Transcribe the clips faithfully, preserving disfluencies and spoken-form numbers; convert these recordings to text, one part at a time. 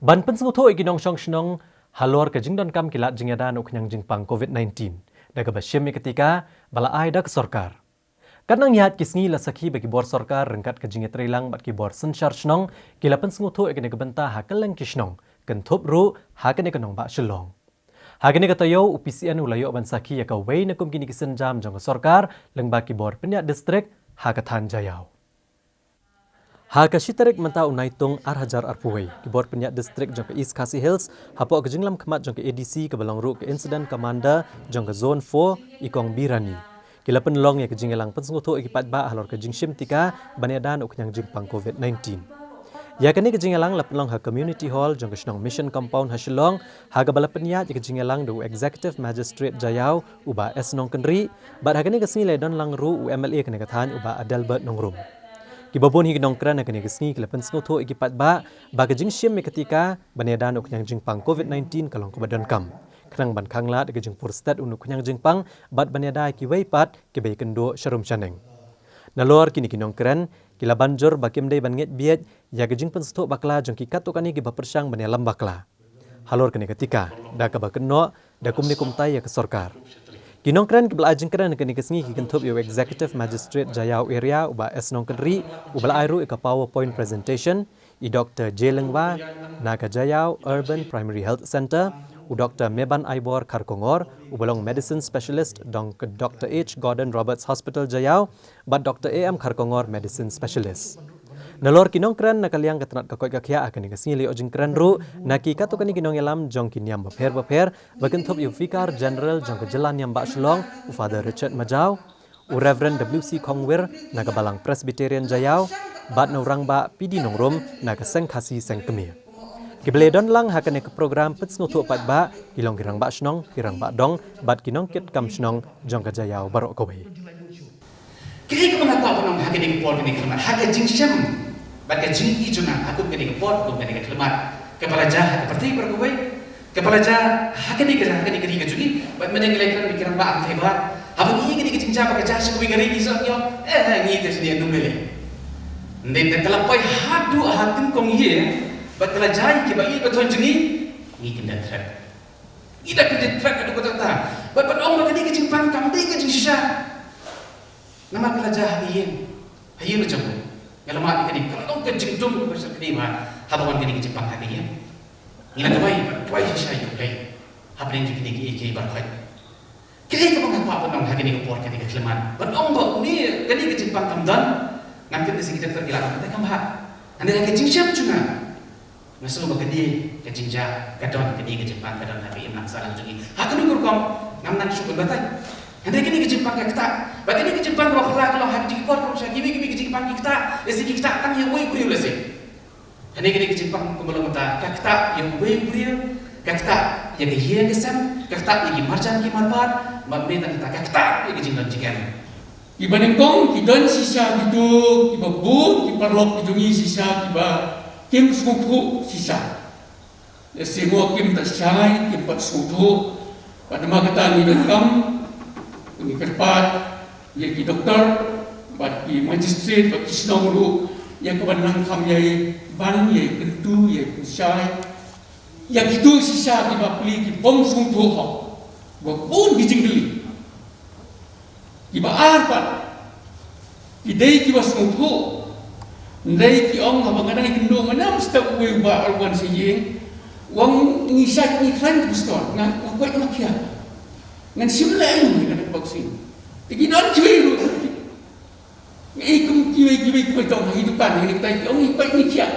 Ban pynsngewthuh ïa ki nongshong shnong halor ka jingdonkam ki lad jingïada na u khñiang jingpang COVID nineteen da kaba shim ïa ka tika ba la ai da ka sorkar. Katnang ïaid ki sngi la sakhi ba ki bor sorkar ryngkat ka jingïatreilang bad ki bor synshar shnong ki la pynsngewthuh ïa kane ka bynta ha kylleng ki shnong, kynthup ruh ha kane ka nongbah Shillong. Ha kane ka taïew u P C N u la ïoh ban sakhi ïa kawei na kum kine ki sienjam jong ka sorkar lyngba ki bor pynïaid district ha ka thaiñ Jaïaw. Ha ka shi tarik mynta u Naitung ar hajar arphew wei, ki bor pynïaid district jong ka East Khasi Hills hapoh ka jinglam khmat jong ka A D C kaba long ruh ka Incident Commander jong ka Zone four, i Kong Birani, ki la pynlong ïa ka jingïalang pynsngewthuh ïa ki paidbah halor ka jingshim tika ban ïada na u khñiang jingpang COVID nineteen. Ïa kane ka jingïalang la pynlong ha Community Hall jong ka shnong Mission Compound ha Shillong, ha kaba la pynïaid ïa ka jingïalang da u Executive Magistrate Jaïaw, u Bah S Nongkynrih, bad ha kane ka sngi la ïadon lang ruh u M L A kane ka thaiñ, u Bah Adelbert Nongrum. Kiba bun hi ki nongkren ha kane ka sngi ki la pynsngewthuh ïa ki paidbah ba ka jingshim ïa ka tika ban ïada na u khñiang jingpang COVID nineteen ka long kaba donkam, khnang ban khanglad ïa ka jingpur stet u na u khñiang jingpang bad ban ïada ïa kiwei pat kiba ïakynduh sharum shaneng. Nalor kine ki nongkren ki la ban jur ba kim dei ban ngeit bieit ïa ka jingpynsngewthuh bakla jong ki katto katne kiba pyrshang ban ïalam bakla halor kane ka tika da kaba kynnoh da kumne kumtai ïa ka sorkar. Ki nongkren kiba la ai jingkren ha kane ka sngi ki kynthup ïa u Executive Magistrate Jaïaw Area, u Bah S Nongkynrih, uba la ai ruh ïa ka PowerPoint presentation, i Doktor J Lyngba na ka Jaïaw Urban Primary Health Centre, u Doktor Meban Aibor Kharkongor, uba long Medicine Specialist jong ka Doctor H Gordon Roberts Hospital Jaïaw, bad Doktor A M Kharkongor, Medicine Specialist. Nalor ki nongkren na ka liang ka tnat ka koit ka khiah ha kane ka sngi la ïoh jingkren ruh na ki katto katne ki nongïalam jong ki niam bapher bapher, ba kynthup ïa u Vicar General jong ka Jylla Niam Bah Shillong, u Father Richard Majaw, u Reverend W C Khongwir na ka Balang Presbyterian Jaïaw, bad na u Rangbah P D Nongrum na ka Seng Khasi Seng Kmie. Kiba la ïadon lang ha kane ka program pynsngewthuh paidbah ki long ki rangbah shnong, ki rangbah dong, bad ki nongkitkam shnong jong ka Jaïaw baroh kawei. Kaei kaba nga kwah ban ong ha kane ka por kane ka khyllipmat, ha ka jingshem bad ka jingïohi jong nga ha kum kane ka por, kum kane ka khyllipmat, kaba la jia ha ka pyrthei baroh kawei, kaba la jia ha kane ka, ha kane ka ri ka jong ngi, bad mynta ngi la ïakren bad ki rangbah hangtei ba haba ngi ïohi kane ka jingjia ba ka jia sha kawei ka ri ngi shu ong, eh, ngi te shane ïa num lei lei. Hynrei da ka la poi haduh ha tyngkong ïing bad ka la jia ïa kiba ïeit ba thoh jong ngi, ngi kyndit thret. Ngi da kyndit thret haduh katta katta. Bad ban ong ba kane ka jingpang kam dei ka jingshisha. Namar ka la jia ha ka ïing, ha ïing la jong u. Nga la mad ïa kane ka long ka jingdum kaba shisha kane ba haba wan kane ka jingpang ha ka ïing, ngi la duwai, duwai shisha ïa U Blei hapdeng jong kine kiei kiei baroh. Kaei kaba nga kwah ban ong ha kane ka por kane ka khyllipmat, ban ong ba une, kane ka jingpang kam don, ngam tip lehse ki doktor ki lah ban ong te kam bha. Hynrei ha ka jingshem jong nga, nga sngew ba kane ka jingjia ka don, kane ka jingpang ka don ha ka imlang sahlang jong ngi. Ha kano ka rukom ngam nang shu pynbatai. Hynrei kane ka jingpang ka ktah. Bad kane ka jingpang kaba phylla ka long ha ka jingkor ka long sha kiwei kiwei ki jingpang ki ktah. Lehse ki ktah tang ïa uwei u briew lehse. Hynrei kane ka jingpang kumba long mynta ka ktah ïa uwei u briew, ka ktah ïa ka ïing ka sem, ka ktah ïa ki marjan ki marwar, bad mynta ka ktah ïa ka jingdon jingem. Kiba nyngkong ki don shisha kito kiba bun ki paralok ki jong ngi shisha kiba kim sngewthuh shisha. Lehse mo kim pat shai, kim pat sngewthuh. Bad namar kata ngi donkam, ngi kyrpad ïa ki doktor bad ki magistrate bad ki shnong ruh ïa ka ban nang kham ïai ban, ïai kyntu, ïai pynshai ïa kito shisha kiba plie ki bym sngewthuh hok. Ba bun ki jingkylli. Kiba ar pat ki dei kiba sngewthuh. Hynrei ki ong haba nga dang ïakynduh mynta mynstep uwei u bah u wan sha ïing, u ong ngi shait ngi khlaiñ ka pastor, nga, nga koit nga khiah. Ngan shim leh aïu ïa kane ka vaccine? Te ki don kiwei ruh. Ngi kum kiwei kiwei kiba jong ha ki dukan, ha ki dukan ki ong ngi koit ngi khiah.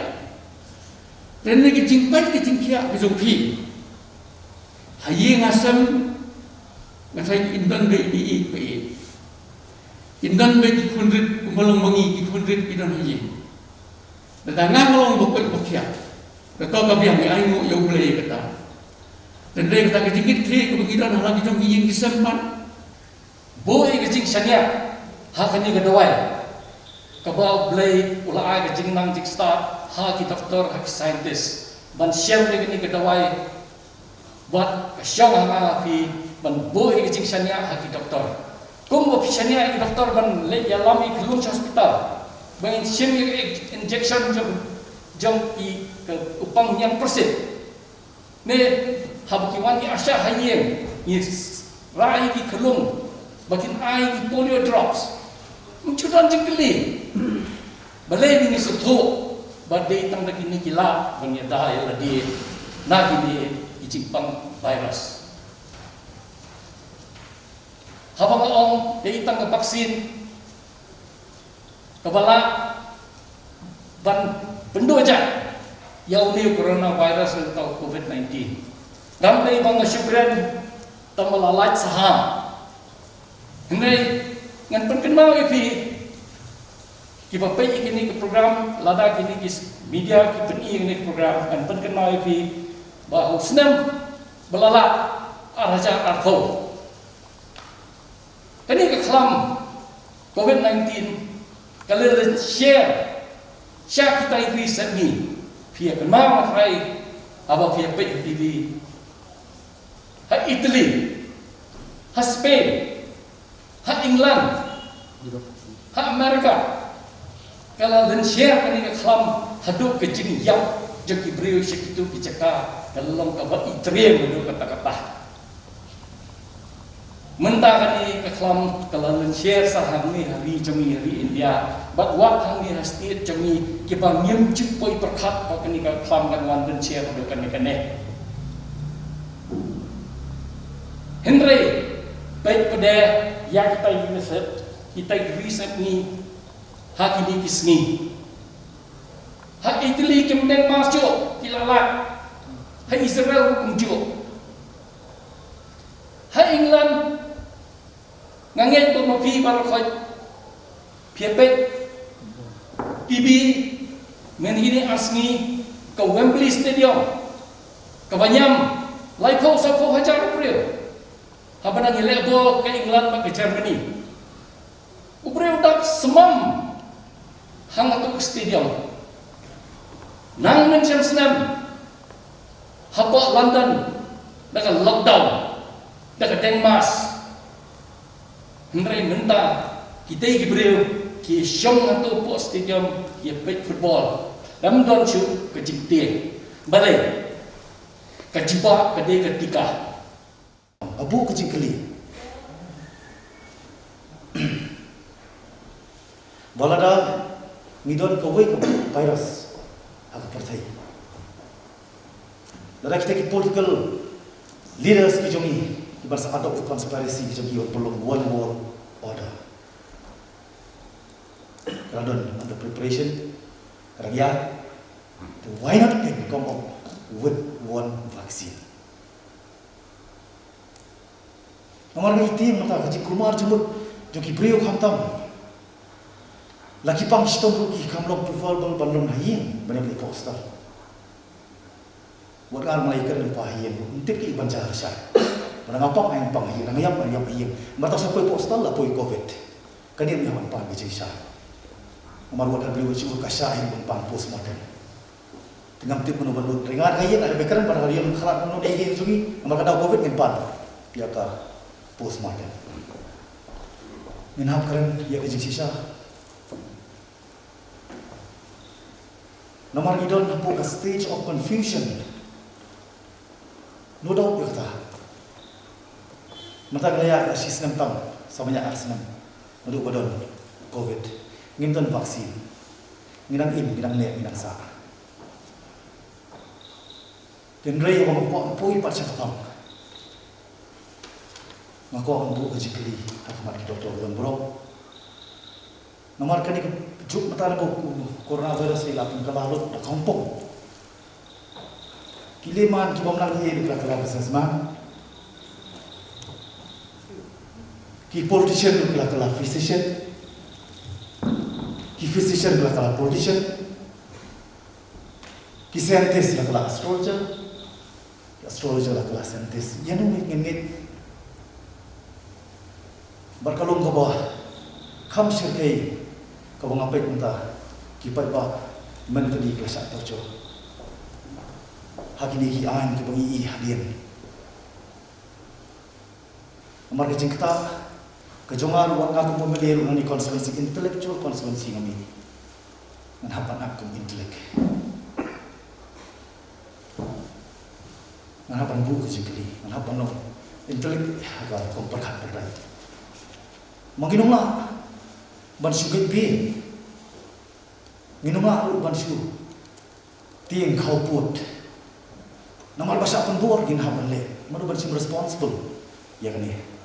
Te kane ka jingkoit ka jingkhiah ka jong phi, ha ïing ha sem, nga tharai kin don beit ine i beit. Kin don beit ki khun rit, kumba long ma ngi ki khun rit ki don ha ïing. Lada nga nga long ba koit ba khiah, ka kor ka biang ngi ainguh ïa U Blei ïa kata. Hynrei kata ka jingkitkhlieh kaba ngi don ha la ki jong ki ïing ki sem pat. Buh ïa ka jingshaniah ha kane ka dawai kaba U Blei u la ai ka jingnang jingstad ha ki doktor, ha ki scientist ban shem ïa kane ka dawai. Bad ka shong ha nga ha phi ban buh ïa ka jingshaniah ha ki doktor. Kumba phi shaniah ïa ki doktor ban leit ïalam ïa ki lung sha hospital, ban shem ïa ka injection jong, jong ki u pang ñiangpyrshit. Ne haba ki wan ki arsha ha ïing, ngi rai ki khlung ba kin ai ki polio drops. Ym ju don jingkylli. Balei ngi sngewthuh ba dei tang da kine ki lad ba ngi da ïa lade na kine ki jingpang virus. Haba nga ong dei tang ka vaccine kaba lah ban pynduh jait ïa une u coronavirus lane ka covid nineteen. Ngam dei ba nga shu kren tang ba la lait sahang. Hynrei ngan pynkynmaw ïa phi kiba peit ïa kine ki program, lada kine ki media ki pyni ïa kine ki program, ngan pynkynmaw ïa phi ba ha u snem ba la lait, ar hajar arphew, kane ka khlam covid nineteen ka la lynshare sha kita ki ri sepngi. Phi ïa kynmaw, nga tharai, haba phi ïa peit ha T V, ha Italy, ha Spain, ha England, ha America, ka la lynshare kane ka khlam haduh ka jingïap jong ki briew sha kito ki jaka, ka long kaba itriem haduh katta katta. Mynta kane ka khlam ka la lynshare sa hangne ha ri jong ngi, ha ri India, bad wat hangne ha state jong ngi, kiba ngim ju poi pyrkhat ba kane ka khlam kan wan lynshare haduh kane kane. Hynrei peit pat ïa kita ki ri sep, kita ki ri sepngi ha kine ki sngi. Ha Italy kim deng mask juh, ki la lait. Ha Israel ruh kumjuh. Ha England, nga ngeit ba ma phi baroh khoit phi ïa peit T V, mynhynnin ar sngi, ka Wembley Stadium, kaba ñiam laiphew sawphew hajar u briew. Haba nang ïaleh ball ka England bad ka Germany, u briew dap symam ha kato ka stadium. Nang mynshem snem hapoh London da ka lockdown, da ka deng mask. Hynrei mynta kitei ki briew ki shong hato hapoh stadium, ki peit football. Dang don shuh ka jingtieng. Balei? Ka jubab ka dei ka tika. Ka buh ka jingkylli ba lada ngi don kawei ka virus ha ka pyrthei, lada kita ki political leaders ki jong ngi ki ban sa adopt ka conspiracy ki jong ngi ban pynlong one world order. Ka la don under preparation, ka dang ïaid. Te why not pyn come up with one vaccine? Namar ngi ïohi mynta ka jingkulmar jingmut jong ki briew khamtam. La ki pang shitom ruh ki kham long preferable ban long ha ïing ban ïa pynlong poster. Wat nga ma la ïakren lypa ha ïing ruh, ym tip ki ban jia lashai. Ba nga pang, nga pang ha ïing, nga ïap, nga ïap ha ïing. Mynta sa poi poster la poi covid. Kane ruh ïa ban pan ka jingshisha. Namar wat ka briew shu ka shisha ïa ban pan postmortem. Te ngam tip mano ban lut. Ynda nga ïeng, nga dei ban kren, ban ïeng khlad mano dei ïeng jong ngi. Namar ka dei covid ngin pan ïa ka postmortem. Ngin hap kren ïa ka jingshisha. Namar ngi don hapoh ka stage of confusion. No doubt ïa kata. Mynta ka la ïaid shi snem tam, sa ban ïaid ar snem. Naduh ba don covid, ngim don vaccine. Ngi dang im, ngi dang leh, ngi dang sah. Hynrei haba nga kwah poi pat sha ka pang, nga kwah ban buh ka jingkylli ha khmat ki doktor ba don burom. Namar kane ka juk mynta na ka coronavirus la pynkylla lut da ka hangpong. Ki layman ki bym nang ïa ki la kylla businessman. Ki politician ki la kylla physician. Ki physician ki la kylla politician. Ki scientist la kylla astrologer. Ki astrologer la kylla scientist. Ïa no ngeit ngeit. Bad ka long kaba kham shyrkhei kaba nga peit mynta ki paidbah mynta ki la shah torture ha kine ki aiñ kiba ngi ïohi hadien. Namar ka jingktah ka jong nga ruh, wat nga kum M L A ruh, na kane ka constituency, intellectual constituency nga mih. Ngan hap ban act kum intellect. Ngan hap ban buh ka jingkylli, ngan hap ban long intellect ha ka kum pyrkhat pyrdait. Ma ngin ym lah ban shu ngeit bieit. Ngin ym lah ruh ban shu tieng khawpud. Namar ba shah pynbor ngin hap ban leh. Mano ban shim responsible ïa kane.